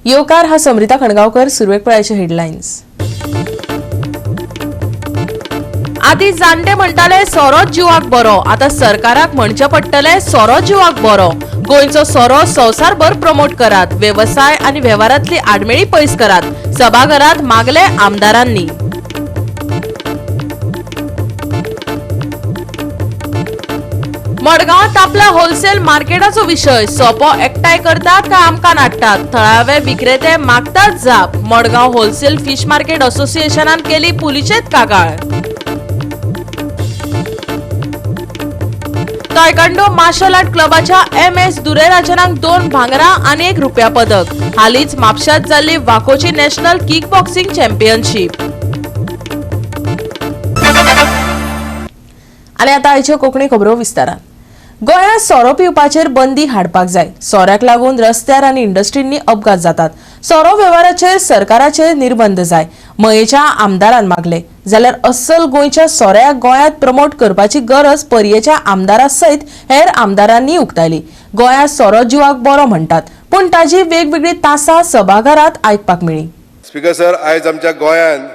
येवकार हा समरिता खणगावकर. सुरवेक पळयाचे हेडलायन्स. आदी जाणटे म्हणटाले सोरो जिवाक बरो, आता सरकाराक म्हणचें पडटलें सोरो जिवाक बरो. गोंयचो सोरो संवसारभर प्रमोट करात, वेवसाय आनी वेव्हारांतली आडमेळी पयस करात, सभाघरात मागले आमदारांनी. मडगांवांत तापला होलसेल मार्केटाचो विशय. सोपो एकठांय करतात काय आमकां नाडटात, थळावे विक्रेते मागतात जाप. मडगांव होलसेल फिश मार्केट असोसिएशनान केली पुलिशेंत कागाळ. तायकांडो मार्शल आर्ट क्लबाच्या MS दुरैराजनाक 2 भांगरा आनी 1 रुपया पदक. हालींच म्हापशांत जाल्ली वाकोची नॅशनल किक बॉक्सिंग चॅम्पियनशीप. आनी आतां आयच्यो कोंकणी खबरो विस्तारान. गोंयांत सोरो पिवपाचेर बंदी हाडपाक जाय. सोऱ्याक लागून रस्त्यार आनी इंडस्ट्रींनी अपघात जातात. सोरो वेव्हाराचेर सरकाराचेर निर्बंध जाय, मयेच्या आमदारान मागले. जाल्यार अस्सल गोंयच्या सोऱ्याक गोंयांत प्रमोट करपाची गरज पर्येच्या आमदारा सयत हेर आमदारांनी उक्तायली. गोंयांत सोरो जिवाक बरो म्हणटात, पूण ताजी वेगवेगळी तासां सभाघरांत आयकपाक मेळ्ळी. स्पीकर सर, आयज आमच्या गोंयांत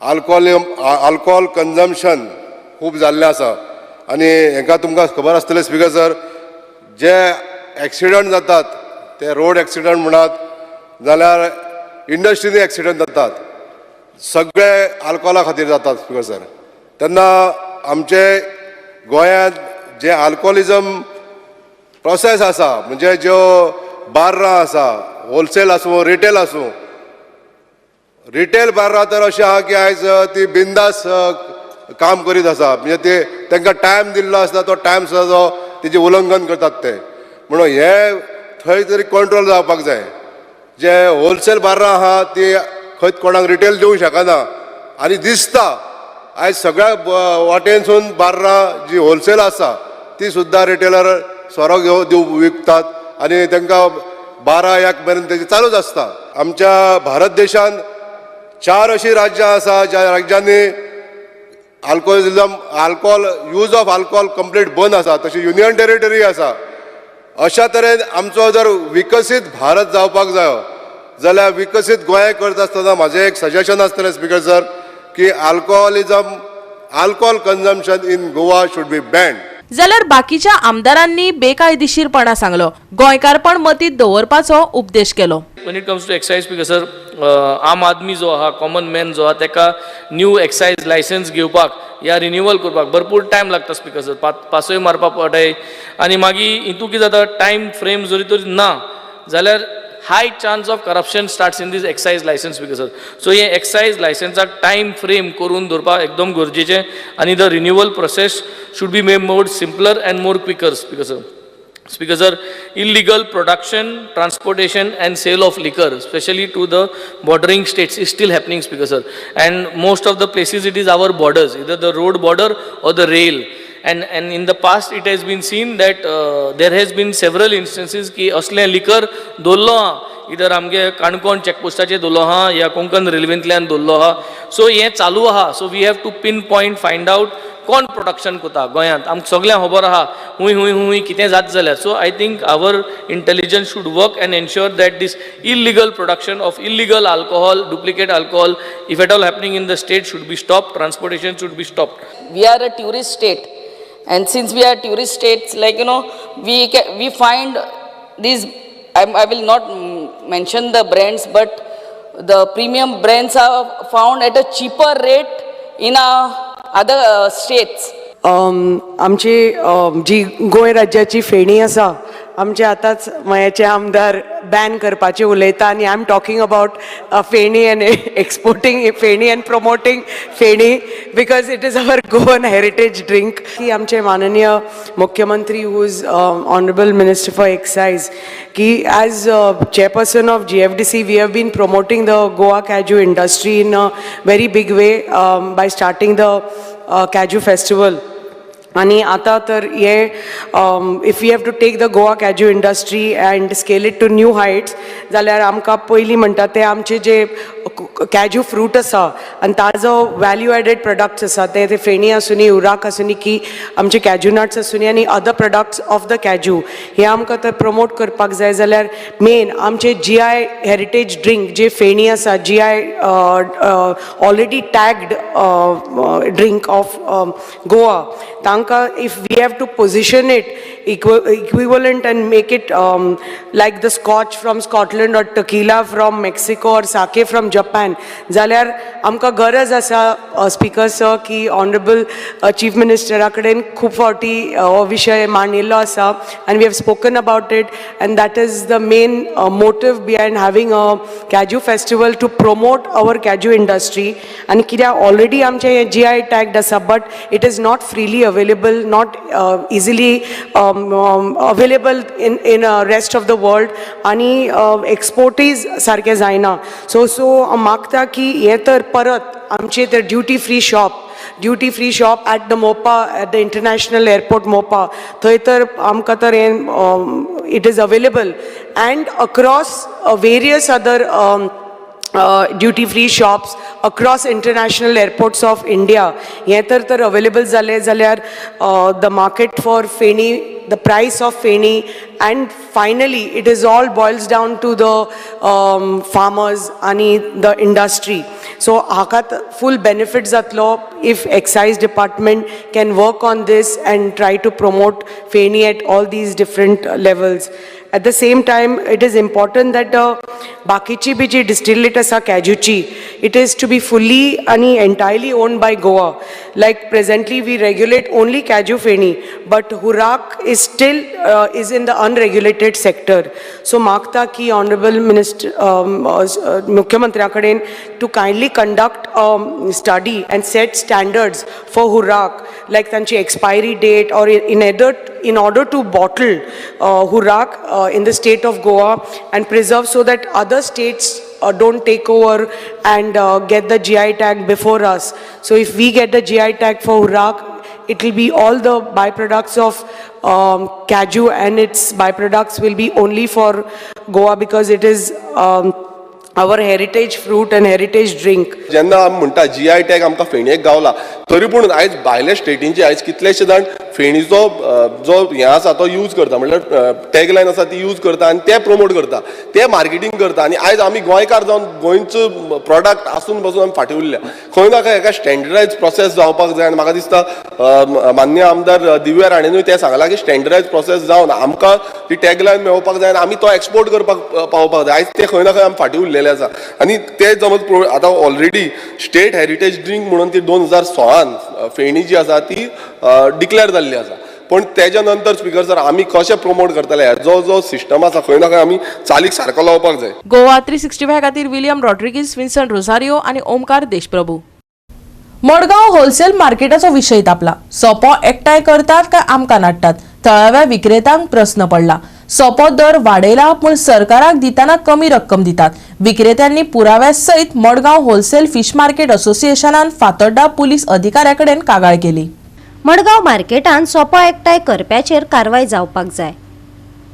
आल्कोहोल कन्जम्पशन खूब जाल्लें आसा आनी हेंकां तुमकां खबर आसतलें स्पीकर सर, जे एक्सिडंट जातात ते रोड एक्सिडंट म्हणात जाल्यार इंडस्ट्रीनी एक्सिडंट जातात, सगळे आल्कोहोला खातीर जातात स्पीकर सर. तेन्ना आमचे गोंयांत जे आल्कोहोलिजम प्रोसेस आसा, म्हणजे ज्यो बार्रां आसा, होलसेल आसूं रिटेल आसूं, रिटेल बार्रां तर अशें आहा की आयज ती बिंदास काम करीत आसा. म्हणजे ते तांकां टायम दिल्लो आसता, तो टायम सुद्दां तो तेजें उल्लंघन करतात ते. म्हणून हे थंय तरी कंट्रोल जावपाक जाय. जे होलसेल बार्रां आहा ती खंयच कोणाक रिटेल दिवंक शकना आनी दिसता आयज सगळ्या वाटेनसून बार्रां जी होलसेल आसा ती सुद्दां रिटेलर सोरो घेवन दिव विकतात आनी तांकां 12 1 मेरेन तेजें चालूच आसता. आमच्या भारत देशान 4 अशीं राज्यां आसा ज्या राज्यांनी alcohol use of alcohol complete बंद आसा, तशी युनियन टेरिटरी आसा. अशा तरेन आमचो जर विकसीत भारत जावपाक जायो जाल्यार विकसीत गोंय करता आसतना म्हाजें एक सजेशन आसतलें स्पीकर सर की alcohol consumption in Goa should be banned. जाल्यार बाकीच्या आमदारांनी बेकायदेशीरपणा सांगलो. गोंयकारपण मतींत दवरपाचो उपदेश केलो. When it comes to excise, Speaker sir, आम आदमी जो आहा, कॉमन मॅन जो आहा, तेका न्यू एक्सायज लायसन्स घेवपाक या रिन्युअल करपाक भरपूर टायम लागता स्पीकर सर. पासय मारपाक पडटाय आनी मागीर हितून कितें जाता, टायम फ्रेम जरी तर ना जाल्यार high chance of corruption starts in this excise licence, Speaker sir. So हे एक्सायज लायसन्साक टायम फ्रेम करून दवरपाक एकदम गरजेचें आनी the renewal process should be made more simpler and more quicker, Speaker sir. Speaker sir, illegal production, transportation and sale of liquor, especially to the bordering states, is still happening, Speaker sir. And most of the places it is our borders, either the road border or the rail. And in the past it has been seen that there has been several instances की असलें liquor दवरलो आहा, इधर आमगे काणकोण चॅकपोस्टाचेर दवरलो आहा या कोंकण रेल्वेंतल्यान दवरलो आहा. सो हें चालू आहा. So we have to pin point find out कोण प्रोडक्शन करता गोंयांत. आमकां सगळ्यांक खबर आहा हुंय हुंय हुंय कितें जाता जाल्यार. So I think our intelligence should work and ensure that this illegal production of illegal alcohol, duplicate alcohol, if at all happening in the state, should be stop, transportation should be stop. We are a tourist state, and since we are tourist states, like you know, we find these, I will not mention the brands, but the premium brands are found at a cheaper rate in other states. आमची जी गोंय राज्याची फेणी आसा, आमचे आतांच मयेचे आमदार Ben करपाचे उलयता आनी I am talking about feni and exporting feni and promoting feni because it is our Goan heritage drink. की आमचे माननीय मुख्यमंत्री, who is honourable minister for excise, की as chairperson of GFDC we have been promoting the Goa cashew industry in a very big way by starting the cashew festival. आनी आतां तर हे if you have to take the Goa cashew industry and scale it to new heights जाल्यार आमकां पयलीं म्हणटा ते आमचे जे कॅज्यू फ्रूट आसा आनी ताजो वॅल्यू एडेड प्रोडक्ट्स आसा ते ते फेणी आसुनी, हुर्राक आसुनी की आमचे कॅज्यू नट्स आसुनी आनी other products of the cashew, हे आमकां तर प्रमोट करपाक जाय जाल्यार मेन आमचे जीआय हेरिटेज ड्रिंक जे फेणी आसा, GI already tagged drink of Goa, तांकां if we have to position it equivalent and make it like the scotch from Scotland or tequila from Mexico or sake from Japan, जाल्यार आमकां गरज आसा speaker sir की honourable chief मिनिस्टरा कडेन खूब फावटी हो विशय मांडिल्लो आसा आनी we have spoken about it, and that is the main motive behind having a cashew festival to promote our cashew industry. आनी कित्याक ऑलरेडी आमचें हें जीआय टॅग्ड आसा, but it is not freely available, not easily available in rest of the world आनी एक्सपोर्टूय सारकें जायना. So मागता की हें तर परत आमचे तर duty free shop at the Mopa, at the international airport Mopa, थंय तर आमकां तर हें it is available and across various other duty free shops across international airports of India, हें तर अवेलेबल जालें जाल्यार the market for feni, the price of feni, and finally it is all boils down to the farmers आनी the industry. So हाका फूल benefit जातलो if excise department can work on this and try to promote feni at all these different levels. At the same time, it is important that बाकीची बी जी distillate आसा कॅज्यूची, it is to be fully आनी entirely owned by Goa. Like presently we regulate only cashew feni, but hurrak is still is in the unregulated sector. So मागता की honourable minister मुख्यमंत्र्या कडेन to kindly conduct study and set standards for hurrak, like तांची expiry date or in order to bottle hurrak in the state of Goa and preserve so that other states don't take over and get the GI tag before us. So if we get the GI tag for hurrak, it will be all the byproducts of cashew and its byproducts will be only for Goa because it is our heritage fruit and heritage drink. जेन्ना आमी म्हणटा GI tag आमकां फेणयेक गावला, तरी पूण आयज भायल्या स्टेटींचे आयज कितलेशे जाण फेणीचो जो हें आसा तो यूज करता, म्हणल्यार टॅगलायन आसा ती यूज करता आनी ते प्रमोट करता, ते मार्केटींग करता आनी आयज आमी गोंयकार जावन गोंयचो प्रॉडक्ट आसून बसून आमी फाटीं उरल्या. खंय ना खंय एका स्टँडर्डायज प्रोसेस जावपाक जाय आनी म्हाका दिसता माननीय आमदार दिव्या राणेनूय तें सांगलां की स्टँडर्डायज प्रोसेस जावन आमकां ती टॅगलायन मेळोवपाक जाय आनी आमी तो एक्सपोर्ट करपाक पावपाक जाय. आयज ते खंय ना खंय आमी फाटीं उरलेले आसा आनी ते जमत आतां ऑलरेडी स्टेट हेरिटेज ड्रिंक म्हणून ती 2016न फेणी जी आसा ती डिक्लेअर जाल्ली आसा, पूण तेज्या नंतर स्पीकर सर आमी कशें प्रमोट करतले, हेजो जो सिस्टम आसा खंय ना खंय आमी चालीक सारको लावपाक जाय. गोवा 365 खातीर विलियम रॉड्रिगीज, विन्सन रोझारियो आनी ओमकार देशप्रभू. मडगांव होलसेल मार्केटाचो विशय तापला. सोपो एकठांय करतात काय आमकां नाडटात, थळाव्या विक्रेत्यांक प्रस्न पडला. सोपो दर वाडयला पूण सरकाराक दितना कमी रक्कम दितात. विक्रेत्यांनी पुराव्या सयत मडगांव होलसेल फिश मार्केट असोसिएशनान फातोड्डा पुलीस अधिकाऱ्या कडेन कागाळ केली. मडगांव मार्केटान सोपो एकठांय करप्याचेर कारवाय जावपाक जाय.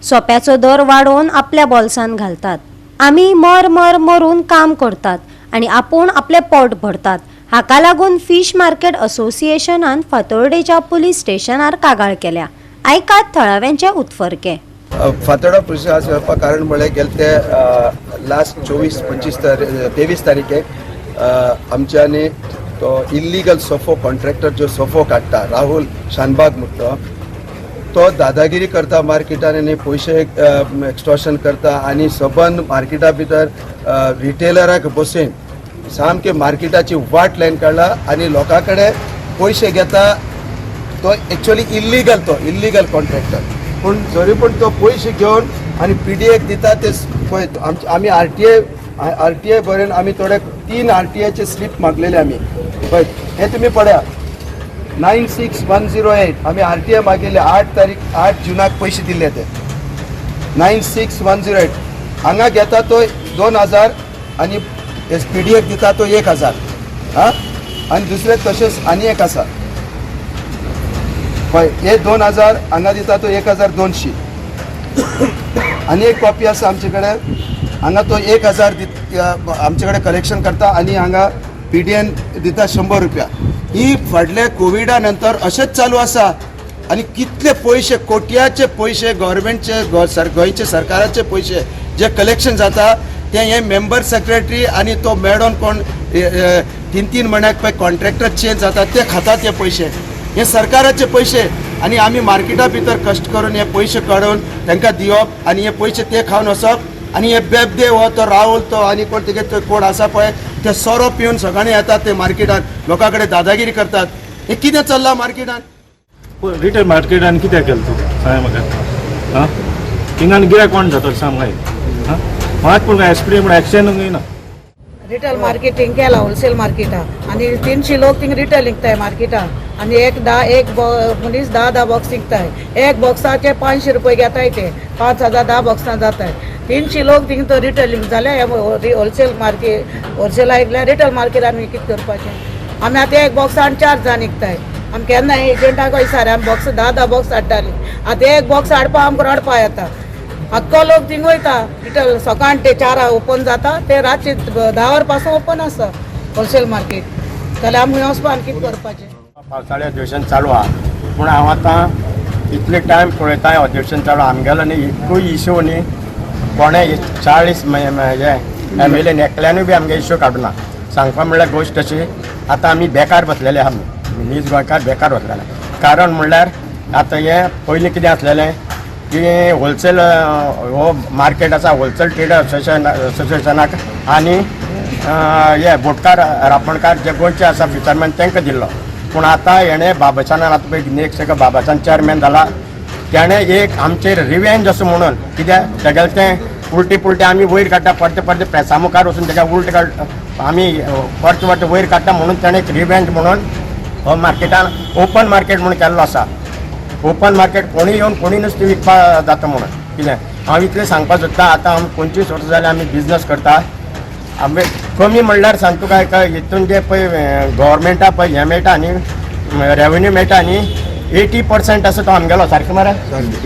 सोप्याचो दर वाडोवन आपल्या बोल्सान घालतात. आमी मर मर मरून काम करतात आनी आपूण आपलें पोट भरतात. हाका लागून फिश मार्केट असोसिएशनान फातोर्डेच्या पुलीस स्टेशनार कागाळ केल्या. आयकात थळाव्यांचे उत्फर्के. फातोर्डा पुलीस व्हरपाक कारण म्हळ्यार गेले ते लास्ट 24, 25 तारीख, 23 तारखेक आमच्यांनी तो इल्लिगल सोफो कॉन्ट्रॅक्टर जो सोफो काडटा, राहुल शानबाग म्हणटा तो, दादागिरी करता मार्केटान आनी पयशे एक्स्टॉर्शन करता आनी सबंद मार्केटा भितर रिटेलराक बसयन सामके मार्केटाची वाट लायन काडला आनी लोकां कडेन पयशे घेता. तो एक्चुअली इल्लिगल, तो इल्लिगल कॉन्ट्रॅक्टर, पूण जरी पूण तो पयशे घेवन आनी पीडीएक दिता ते पळय आमचे आमी आरटीआय बरोवन आमी थोडे तीन आरटीआयचे स्लीप मागलेले आमी. पळय, हे तुमी पळया, 96108 आमी आरटीआय मागिल्ले. 8 तारीख, 8 जुनाक पयशे दिल्ले ते. 96108 हांगा घेता तो 2000 आनी एस पी डी एक दिता तो 1000. आं, आनी दुसरें तशेंच आनी एक आसा. हय, हे 2000 हांगा दिता तो 1200. आनी एक कॉपी आसा आमचे कडेन, हांगा तो 1000 आमचे कडेन कलेक्शन करता आनी हांगा PDN दिता 100 रुपया. ही फाटल्या कोविडा नंतर अशेंच चालू आसा आनी कितले पयशे, कोट्याचे पयशे गव्हर्मेंटचे, गोंयचे सरकाराचे पयशे जे कलेक्शन जाता ते हे मेंबर सेक्रेटरी आनी तो मॅडम कोण 3-3 म्हयन्याक पळय कॉन्ट्रॅक्टर चेंज जाता ते खातात हे पयशे. हे सरकाराचे पयशे आनी आमी मार्केटा भितर कश्ट करून हे पयशे काडून तांकां दिवप आनी हे पयशे ते खावन वचप. आनी हे बेबदे हो तो राहुल तो आनी कोण तेगे कोण आसा पळय ते सोरो पिवन सगळ्यांनी येतात ते मार्केटान लोकां कडेन दादागिरी करतात. हे कितें चल्लां मार्केटान? रिटेल मार्केटान कित्याक केलें तूं सांग म्हाका? आं, थिंगान गिरायक कोण जाता सांग मागीर. आं, मात पूण एसपी पूण एक्शन ना. रिटेल मार्केटिंग केला होलसेल मार्केटा आनी 300 लोक थिंग रिटेल विकताय मार्केटा आनी एक मनीस 10-10 बॉक्स विकताय. एक बॉक्साचे 500 रुपये घेताय ते 5000 10 बॉक्सां जाताय. 300 लोक थिंग तो रिटेल जाल्यार होलसेल मार्केट होलसेल ऐकल्यार रिटेल मार्केट आमी कितें करपाचें? आमी आतां एक बॉक्सान 4 जाण विकताय. आमी केन्ना एजंटाक विचार आमी बॉक्स 10-10 बॉक्स हाडटालीं, आतां एक बॉक्स हाडपा आमकां रडपा येता. आख्खो लोक थिंग वयता रिटेल. सकाळ ते 4 ओपन जाता ते रातचे 10 वर पासून ओपन आसता होलसेल मार्केट. जाल्यार आमी खंय वचपा आनी कितें करपाचें? पावसाळे अधिवेशन चालू आहा पूण हांव आतां इतले टायम पळयता अधिवेशन चालू आमगेलो न्ही एकूय इशू न्ही कोणें 40 हे MLA एकल्यानूय बी आमगे इशू काडूना. सांगपा म्हणल्यार गोश्ट अशी आतां आमी बेकार बसलेले आहा, आमी नीज गोंयकार बेकार बसलेले. कारण म्हणल्यार आतां हें पयलीं कितें आसलेलें की होलसेल हो मार्केट आसा, होलसेल ट्रेडर असोसिएशनाक आनी हे बोटकार रापणकार जे गोंयचे आसा फिशरमॅन तांकां दिल्लो. पूण आतां हेणें बाबासानान आतां पळय नेक्स्ट एका बाबासान चेअरमॅन जाला, तेणें एक आमचेर रिवेंज असो म्हणून कित्याक तेगेलें तें उलटे पुलटे आमी वयर काडटा, परते परते प्रेसा मुखार वचून तेका उलटे काड आमी परते परते वयर काडटा म्हणून तेणें एक रिवेंज म्हणून हो मार्केटान ओपन मार्केट म्हणून केल्लो आसा. ओपन मार्केट कोणूय येवन कोणूय नुस्तें विकपा जाता म्हणून कितें हांव इतलें सांगपाक सोदता. आतां आमी 25 वर्सां जाल्यार आमी बिजनस करता. आमी कमी म्हणल्यार सांगता तुका एका हितून जे पळय गव्हर्मेंटा पळय हें मेळटा न्ही, रेवेन्यू मेळटा न्ही, 80% आसा तो आमगेलो, सारकें मरे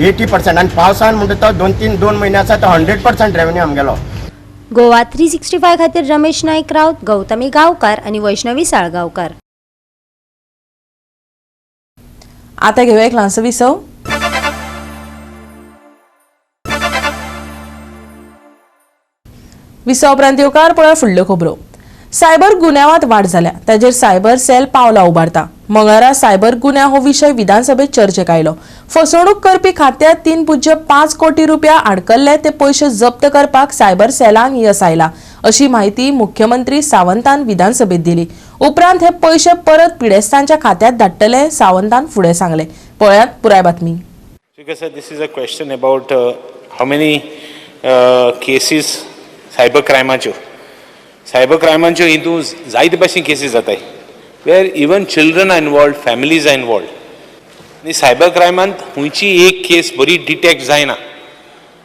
80%. आनी पावसान म्हणटा तो 2-3 म्हयने आसा तो 100% रेवेन्यू आमगेलो. गोवा 365 खातीर रमेश नाईक राऊत, गौतमी गावकार आनी वैष्णवी साळगांवकार. आता घेऊया एक ल्हानसो विसव. विसव उपरांत येवकार पळोवया फुडल्यो खबरो. सायबर गुन्यांवांत वाड जाल्या ताजेर सायबर सेल पावलां उबारता. मंगळारा सायबर गुन्यांव हो विशय विधानसभेत चर्चेक आयलो. फसवणूक करपी खात्यात 3.5 कोटी रुपया आडकल्ले ते पयशे जप्त करपाक सायबर सेलांक येस आयला अशी म्हायती मुख्यमंत्री सावंतान विधानसभेत दिली. उपरांत हे पयशे परत पिडेस्तांच्या खात्यात धाडटले सावंतान फुडें सांगले. पळयात पुराय बातमी. Speaker sir, this is a question about how many cases cyber क्रायमाच्यो. Cyber क्रायमाच्यो हितून जायते भाशेन केसीस जाताय where even children are involved, families are involved. आनी सायबर क्रायमांत खंयची एक केस बरी डिटेक्ट जायना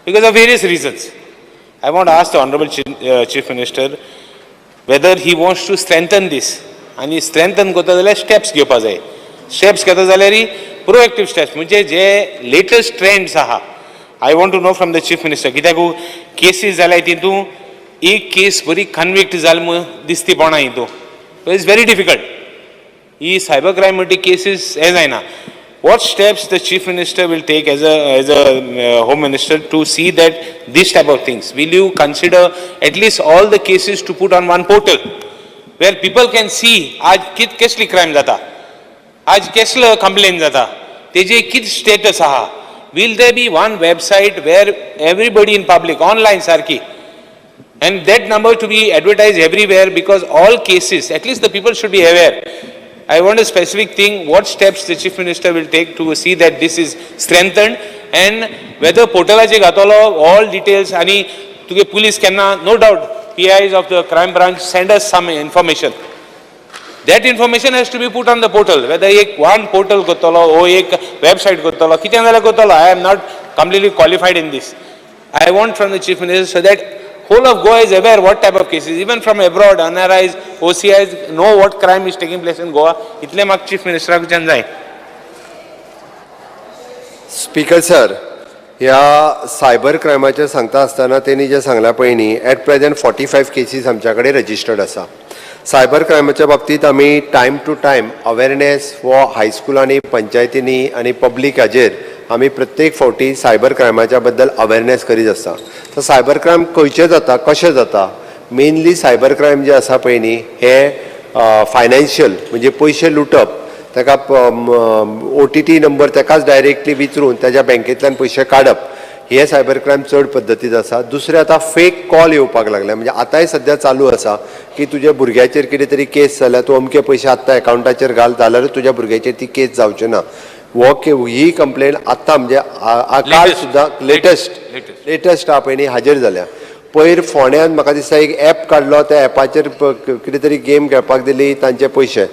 because of various reasons. I want ask the honourable chief minister whether he wants to strengthen this. आनी स्ट्रेंथन करता जाल्यार स्टेप्स घेवपा जाय. स्टेप्स घेता जाल्यार प्रोएक्टीव स्टेप्स म्हणजे जे लेटस्ट ट्रेंड्स आहा. I want to know from the chief minister कित्याक केसीस जाल्यार तितून एक केस बरी कन्विक्ट जाल म्हूण दिसती पडना हितून. It's very difficult. He cyber crime म्हणटी केसीस हें जायना. What steps the chief minister will take as a home minister to see that this type of things? Will you consider at least all the cases to put on one portal where people can see आज कित कसली crime जाता, आज कसलो complain जाता, तेजे कित status आहा? Will there be one website where everybody in public online सारकी and that number to be advertised everywhere because all cases, at least the people should be aware. I want a specific thing, what steps the Chief Minister will take to see that this is strengthened and whether portalache ghatolo all details ani tuge police kenna, no doubt PIs of the crime branch send us some information. That information has to be put on the portal, whether ek one portal gotolo o ek website gotolo, kite जाल्यार gotolo. I am not completely qualified in this. I want from the Chief Minister so that whole of Goa is aware what type of cases, even from abroad, NRIs, OCIs know what crime is taking place in Goa. इतले म्हाका chief मिनिस्टराकच्यान जाय. Speaker sir, ह्या cyber क्रायमाचेर सांगता आसतना तेणी जें सांगलां पळय न्ही, एट प्रेझेंट 45 केसीस आमच्या कडेन रजिस्टर्ड आसा. सायबर क्रायमाच्या बाबतींत आमी टायम टू टायम अवेरनेस हो हायस्कुलांनी, पंचायतींनी आनी पब्लीक हाजेर आमी प्रत्येक फावटी सायबर क्रायमाच्या बद्दल अवेरनेस करीत आसता. तर सायबर क्रायम खंयचे जाता, कशें जाता? मेनली सायबर क्रायम जे आसा पळय न्ही, हे फायनान्शियल म्हणजे पयशे लुटप, ताका ओटीपी नंबर ताकाच डायरेक्टली विचरून ताज्या बँकेंतल्यान पयशे काडप, हे सायबर क्रायम चड पद्दतीन आसा. दुसरें, आतां फेक कॉल येवपाक लागले. म्हणजे आतांय सद्या चालू आसा की तुज्या भुरग्याचेर कितें तरी केस जाल्या, तूं अमके पयशे आत्तां एकावंटाचेर घाल, जाल्यारूच तुज्या भुरग्याचेर ती केस जावची ना. हो ही कंप्लेन आतां म्हणजे काल सुद्दां लेटस्ट लेटस्ट आहा पळय न्ही, हाजेर जाल्या. पयर फोंड्यान म्हाका दिसता एक एप काडलो, त्या एपाचेर कितें तरी गेम खेळपाक दिली, तांचे पयशे.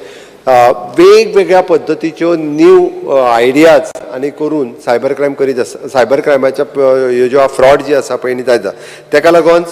वेगवेगळ्या पद्दतीच्यो न्यू आयडियाज आनी करून सायबर क्रायम करीत आसा. सायबर क्रायमाच्या ह्यो ज्यो फ्रॉड जी आसा पळय न्ही, जायत. तेका लागून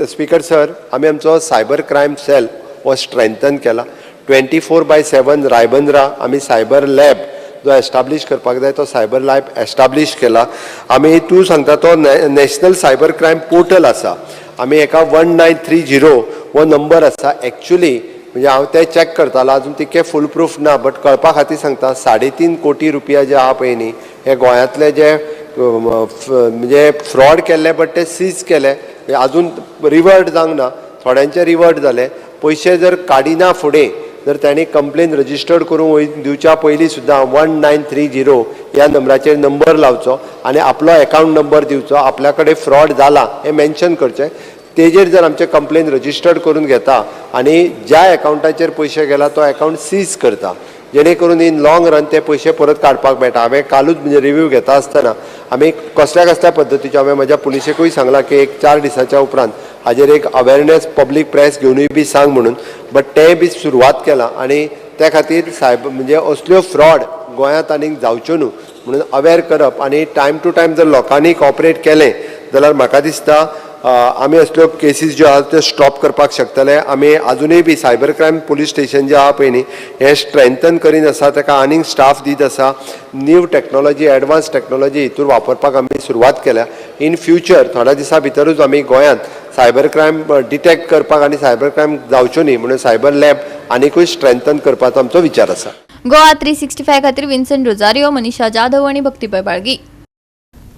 स्पीकर सर, आमी आमचो सायबर क्रायम सेल हो स्ट्रेंथन केला. 24/7 रायबंद्रा आमी सायबर लॅब जो एस्टाब्लीश करपाक जाय, तो सायबर लॅब एस्टाब्लीश केला आमी. तूं सांगता तो नॅशनल सायबर क्रायम पोर्टल आसा. आमी एका 1930 हो नंबर आसा. एक्चुली म्हणजे हांव ते चॅक करतालो, अजून तितकें फूल प्रूफ ना, बट कळपा खातीर सांगता, 3.5 कोटी रुपया जे आहा पळय न्ही, हे गोंयांतले जे म्हणजे फ्रॉड केल्ले, बट ते सीज केले, म्हणजे अजून रिवर्ट जावंक ना. थोड्यांचे रिवर्ट जाले पयशे. जर काडिना फुडें जर तांणी कंप्लेन रजिस्टर्ड करूंक दिवच्या पयलीं सुद्दां 1930 ह्या नंबराचेर नंबर लावचो आनी आपलो एकावंट नंबर दिवचो, आपल्या कडेन फ्रॉड जाला हें मेन्शन करचें. तेजेर जर आमचे कंप्लेन रजिस्टर्ड करून घेता आनी ज्या एकावंटाचेर पयशे गेला तो एकावंट सीज करता, जेणे करून इन लॉंग रन ते पयशे परत काडपाक मेळटा. हांवें कालूच म्हणजे रिव्यू घेता आसतना आमी कसल्या कसल्या पद्दतीच्यो, हांवें म्हज्या पुलिसेकूय सांगलां की एक 4 दिसाच्या उपरांत हाजेर एक अवेरनेस पब्लीक प्रेस घेवनूय बी सांग म्हणून, बट तें बी सुरवात केलां. आनी त्या खातीर सायब म्हणजे असल्यो फ्रॉड गोंयांत आनीक जावच्यो न्हू म्हणून अवेर करप आनी टायम टू टायम जर लोकांनी कॉपरेट केलें जाल्यार म्हाका दिसता आमी असल्यो केसीस ज्यो आहा त्यो स्टॉप करपाक शकतले. आमी आजुनूय बी सायबर क्रायम पुलीस स्टेशन जे आहा पळय न्ही, हें स्ट्रेंथन करीत आसा, ताका आनीक स्टाफ दीत आसा. न्यू टॅक्नोलॉजी, एडवान्स टॅक्नोलॉजी हितूर वापरपाक आमी सुरवात केल्या. इन फ्युचर थोड्या दिसां भितरूच आमी गोंयांत सायबर क्रायम डिटेक्ट करपाक आनी सायबर क्रायम जावच्यो न्ही म्हणून सायबर लॅब आनिकूय स्ट्रेंथन करपाचो आमचो विचार आसा. गोवा 365 खातीर विन्सेंट रोजारियो, मनीषा जाधव आणि भक्ती बाळगी.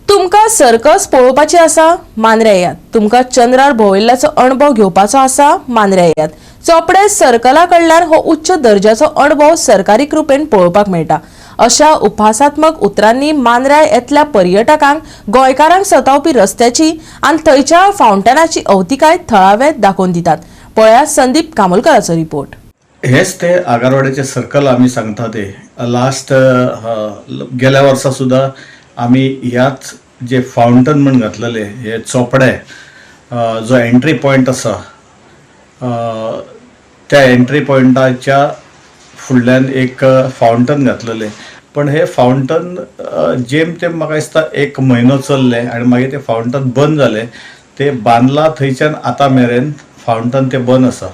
तुमकां सर्कस पळोवपाची आसा? मांद्र्या येयात. तुमकां चंद्रार भोंविल्ल्याचो अणभव घेवपाचो आसा? मांद्र्या येयात. चोपडे सर्कला कडल्यान हो उच्च दर्जाचो अणभव सरकारी कृपेन पळोवपाक मेळटा, अशा उपहासात्मक उतरांनी मांद्र्या येतल्या पर्यटकांक गोंयकारांक सतावपी रस्त्याची आनी थंयच्या फावंटनाची अवतिकाय थळावे दाखोवन दितात. पळया संदीप कामोलकराचो रिपोर्ट. हेच ते आगारवाड्याचे सर्कल आमी सांगता ते लास्ट गेल्या वर्सा सुद्दां आमी ह्याच जे फावंटन म्हण घातलेले, हे चोपडे जो एंट्री पॉयंट आसा, त्या एंट्री पॉयंटाच्या फुडल्यान एक फावंटन घातलेलें. पण हे फावंटन जेम तेम म्हाका दिसता एक म्हयनो चल्लें आनी मागीर ते फावंटन बंद जालें. ते बांदला थंयच्यान आतां मेरेन फावंटन ते बंद आसा.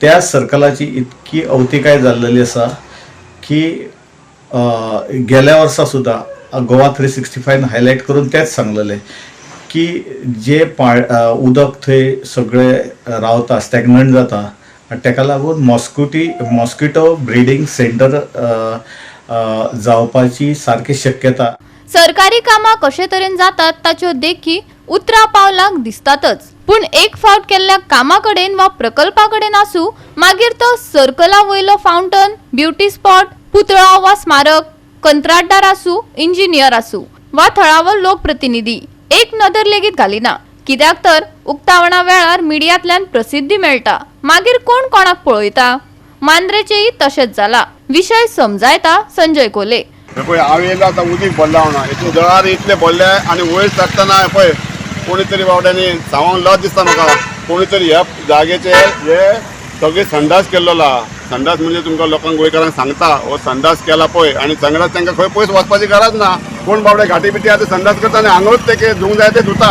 त्या सर्कलाची इतकी अवतिकाय जाल्लेली आसा की गेल्या वर्सा सुद्दां गोवा 365 हायलायट करून तेच सांगलेलें की जे पा उदक थंय सगळें रावता, स्टॅग्नंट जाता आनी तेका लागून मॉस्किटो ब्रिडींग सेंटर जावपाची सारकी शक्यता. सरकारी कामां कशे तरेन जातात ताच्यो देखी उतरा पावलाक दिसतातच. पूण एक फावट केल्ल्या कामा कडेन वा प्रकल्पा कडेन आसूं, मागीर तो सर्कला वयलो फावंटन, ब्युटी स्पॉट, पुतळो वा स्मारक, कंत्राटदार आसूं, इंजिनियर आसूं वा थळावो लोकप्रतिनिधी, एक नदर लेगीत घालिना. कित्याक तर उक्तावणा वेळार मिडियांतल्यान प्रसिद्धी मेळटा, मागीर कोण कोणाक पळयता? मांद्रेचेय तशेंच जाला. विशय समजायता संजय कोले. हे पळय, हांव येयलो आतां, उदीक भरला म्हणून हितून जळार इतले भरले आनी वयर चडटना हे पळय, कोणी तरी बावड्यांनी, सांगूंक लज दिसता म्हाका, कोणी तरी ह्या जागेचे हे सगळे संडास केल्लो आहा. संडास म्हणजे तुमकां लोकांक, गोंयकारांक सांगता, हो संडास केला पळय आनी संडास तांकां खंय पयस वचपाची गरज ना. कोण बावडे घाटी बिटी आतां संडास करता आनी हांगाच ते धुवंक जाय ते धुता.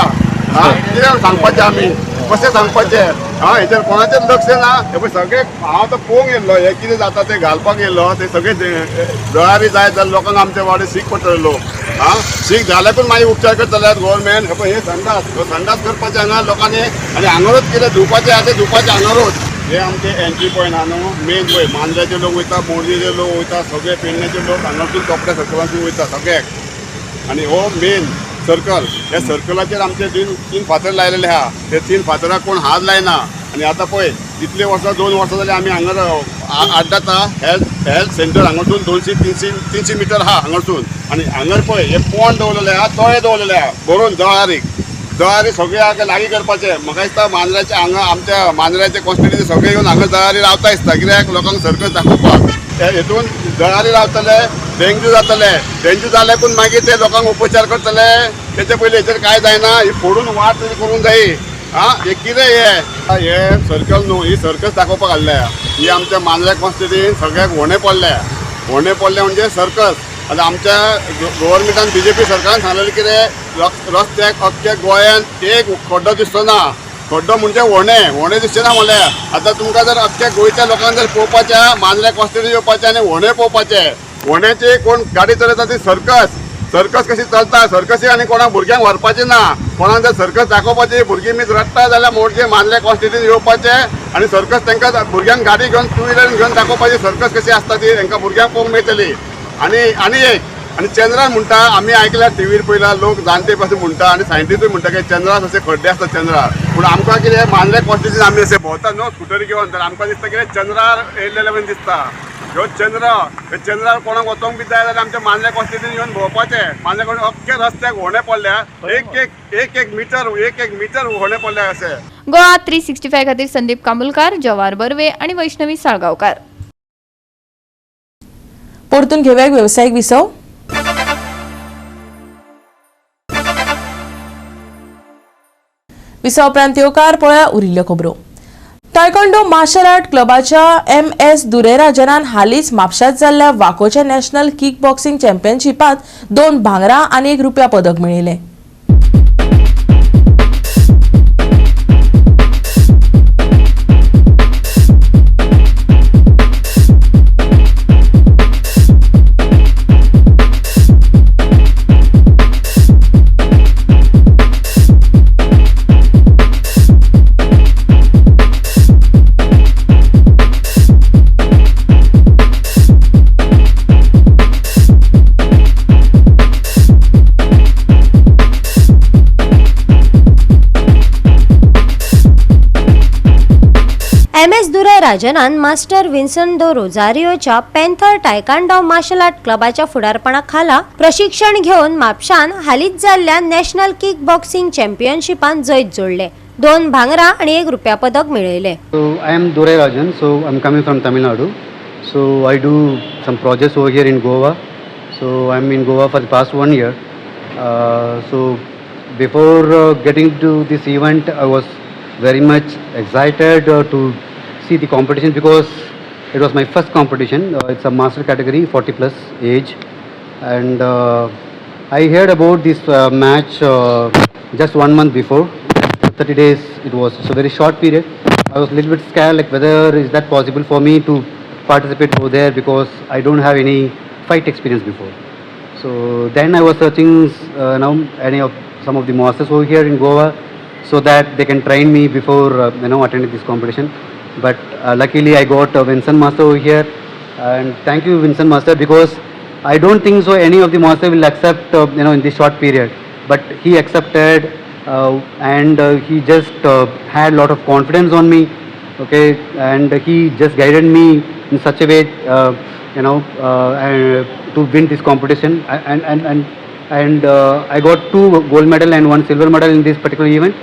हा, कितें सांगपाचें आमी? कशें सांगपाचें आं हेचेर कोणाचेंच लक्ष ना. हे पळय सगळे हांव आतां पळोवंक येयल्लो हे कितें जाता तें घालपाक येयल्लो ते सगळे जळारी जायत जाल्यार लोकांक आमच्या वाड्यार सीक पडटले लोक आं सीक जाल्याकूच मागीर उपचार करतले गव्हर्मेंट. हे पळय हे संडास हो संडास करपाचें हांगा लोकांनी आनी हांगारूच कितें धुवपाचें आहा तें धुवपाचें हांगारूच. हे आमचे एंट्री पॉयंट आहा न्हू मेन पळय मांद्र्याचे लोक वयता, मोरजेचे लोक वयता, सगळे पेडण्याचे लोक हांगासून चोपड्या सर्कलांतून वयता सगळ्याक. आनी हो मेन सर्कल ह्या सर्कलाचेर आमचे तीन फातर लायलेले आहा ते 3 फातराक कोण हात लायना. आनी आतां पळय इतले वर्सां 2 वर्सां जालीं आमी हांगा आड्डाता हेल्थ सेंटर हांगासून 200-300 मिटर आहा हांगासून. आनी हांगर पळय हे पोंड दवरलेले आहा, तळे दवरलेले आहा भरून जळारीक जळारी सगळे हांगा लागीं करपाचें. म्हाका दिसता मांद्र्याचे हांगा आमच्या मांद्र्याचे कॉन्स्टिट्युएन्सी सगळे येवन हांगा जळारी रावता दिसता कित्याक लोकांक सर्कल दाखोवपाक. हेतून जळारी रावतले डेंग्यू जातले, डेंग्यू जाल्याकून मागीर ते लोकांक उपचार करतले. तेचे पयलीं हेचेर कांय जायना, ही फोडून वाट तरी करूंक जायी आं. हे कितें हे हे सर्कल न्हू ही सर्कस दाखोवपाक हाडल्या. ही आमच्या मांद्र्या कॉन्स्टिट्युएन्सीन सगळ्याक होणे पडल्या, होणे पडले म्हणजे सर्कस. आतां आमच्या गव्हर्मेंटान बीजेपी सरकारान सांगलेलें कितें रस्त्याक अख्ख्या गोंयांत एक खड्डो दिसचो ना, खड्डो म्हणजे होणे होणे दिसचे ना म्हणल्यार. आतां तुमकां जर अख्ख्या गोंयच्या लोकांक जर पळोवपाचें मांद्र्या कॉन्स्टिट्युएन्सी येवपाचें आनी होणे पळोवपाचें, होण्याची कोण गाडी चलयता ती सर्कस सर्कस कशी चलता सर्कसी आनी कोणाक भुरग्यांक व्हरपाचें ना. कोणाक जर सर्कस दाखोवपाची भुरगीं मीस रडटा जाल्यार मोडचे मांद्र्या कॉन्स्टिट्युएन्सी येवपाचें आनी सर्कस तांकां भुरग्यांक गाडी घेवन टू व्हिलर घेवन दाखोवपाची सर्कस कशी आसता ती तांकां भुरग्यांक पळोवंक मेळटली. आनी आनी एक आनी चंद्रान म्हणटा आमी आयकल्या टिवीर पळयला लोक जाणटे पासून म्हणटा आनी सायंटिस्टूय म्हणटा की चंद्रार अशे खड्डे आसता चंद्रार. पूण आमकां कितें मांद्र्या कॉन्स्टिट्युएन्सी आमी अशें भोंवता न्हू स्कुटरी घेवन तर आमकां दिसता कितें चंद्रार येयल्लेले बी दिसता. ह्यो चंद्र हे चंद्रार कोणाक वचोंक बी जाय जाल्यार आमच्या मांद्र्या कॉन्स्टिट्युएन्सी येवन भोंवपाचें. मांद्र्या कॉन्स्टिट्युएन्सी अख्खे रस्त्याक होणे पडल्या, एक एक एक मिटर एक एक मिटर होणे पडल्या अशें. गोवा 365 खातीर संदीप कांबुलकार, जवाहर बर्वे आनी वैष्णवी साळगांवकार. परतून घेवया वेवसायीक विसव. विसव उपरांत येवकार पळया उरिल्ल्यो खबरो. तायक्वांडो मार्शल आर्ट क्लबाच्या MS दुरेराजनान हालींच म्हापशांत जाल्ल्या वाकोच्या नॅशनल किक बॉक्सिंग चॅम्पियनशिपांत 2 भांगरा आनी 1 रुपया पदक मेळयलें. MS दुरैराजनान मास्टर विन्सन दो रोजारियोच्या पॅन्थर टायकांडो मार्शल आर्ट क्लबाच्या फुडारपणा खाला प्रशिक्षण घेवन म्हापशान हालींच जाल्ल्या नॅशनल किक बॉक्सिंग चॅम्पियनशिपांत जैत जोडले. 2 भांगरा आनी 1 रुपया पदक मेळयले. So I am Durai Rajan. So I am coming from Tamil Nadu. So I do some projects over here in Goa. So I am in Goa for the past 1 year. So before getting to this event, I was very much excited to see the competition because it was my first competition. It's a master category, 40+ age, and I heard about this match just 1 month before, 30 days it was. So very short period. I was a little bit scared, like whether is that possible for me to participate over there because I don't have any fight experience before. So then I was searching now any of some of the masters over here in Goa so that they can train me before attending this competition. But luckily I got Vincent Master over here, and thank you Vincent Master, because I don't think so any of the master will accept in this short period, but he accepted and he just had a lot of confidence on me, okay, and he just guided me in such a way to win this competition, and I got 2 gold medal and 1 silver medal in this particular event,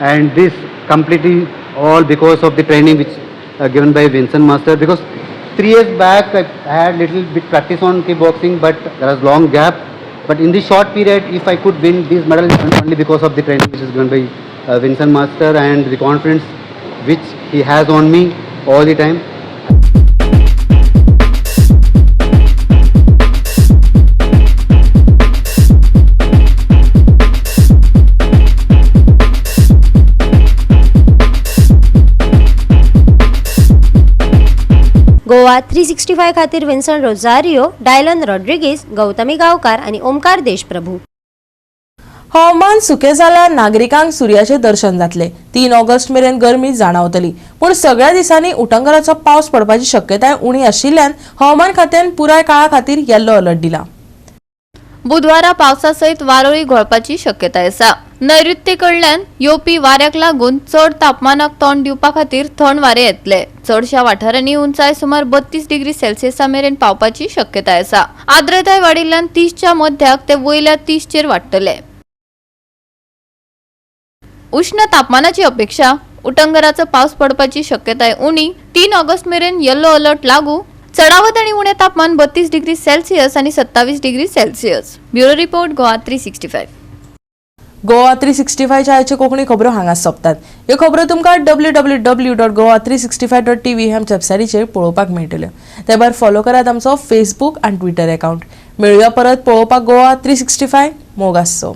and this completely all because of the training which given by Vincent Master. Because 3 years back I had little bit practice on kickboxing, but there was long gap. But in this short period, if I could win this medal, only because of the training which is given by Vincent Master and the confidence which he has on me all the time. Goa 365 खातीर Vinson Rosario, Dylan Rodrigues, Gautami Gaonkar आनी ओमकार देशप्रभू. हवामान सुकें जाल्यार नागरिकांक सुर्याचें दर्शन जातलें. 3 August मेरेन गरमी जाणावतली, पूण सगळ्या दिसांनी उटंगराचो पावस पडपाची शक्यताय उणी आशिल्ल्यान हवामान खात्यान पुराय काळा खातीर येल्लो अलर्ट दिला. बुधवारा पावसा सयत वारोळी घोळपाची शक्यताय आसा. नैऋत्येकडल्यान येवपी वाऱ्याक लागून चड तापमानाक तोंड दिवपा खातीर थंड वारे येतले. चडशा वाठारांनी उंचाय सुमार 32 डिग्री सेल्सियसा मेरेन पावपाची शक्यताय आसा. आर्द्रताय वाडिल्ल्यान 30च्या मध्याक ते वयल्या 30चेर वाडटले. उष्ण तापमानाची अपेक्षा. उटंगराचो पावस पडपाची शक्यताय उणी. 3 ऑगस्ट मेरेन येल्लो अलर्ट लागू. चडावत आणि उणे तापमान 32 डिग्री सेल्सियस आणि 27 degree Celsius. Bureau report, Goa 365. Goa 365च्या आयच्यो कोंकणी खबरो हांगा सोंपतात. ह्यो खबरो तुमकां www.goa365.tv ह्या आमच्या वेबसायटीचेर पळोवपाक मेळटल्यो. ते भायर फॉलो करात आमचो फेसबूक आनी ट्विटर अकाउंट. मेळुया परत पळोवपाक गोवा 365. मोग आसचो.